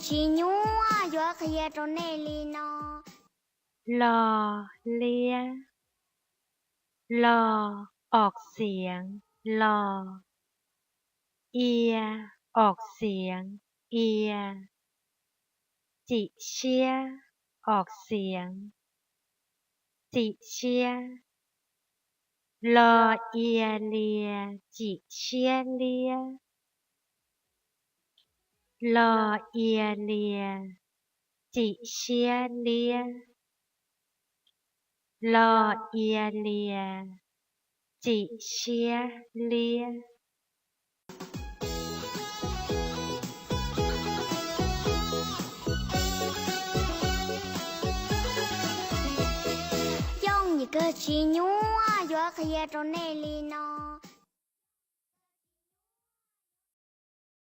Tsis nyuaj yuav qhia rau nej li no. Lo, liab. Lo, os xiav, lo. Ia, os xiav, ia. Cim siab, os xiav, cim siab. Lo, ia, lia, cim siab liab. Lo, ia, lia, cim siab liab. Lo, ia, lia, cim siab liab. Yooj yim kawg, tsis nyuaj yuav qhia rau nej li no.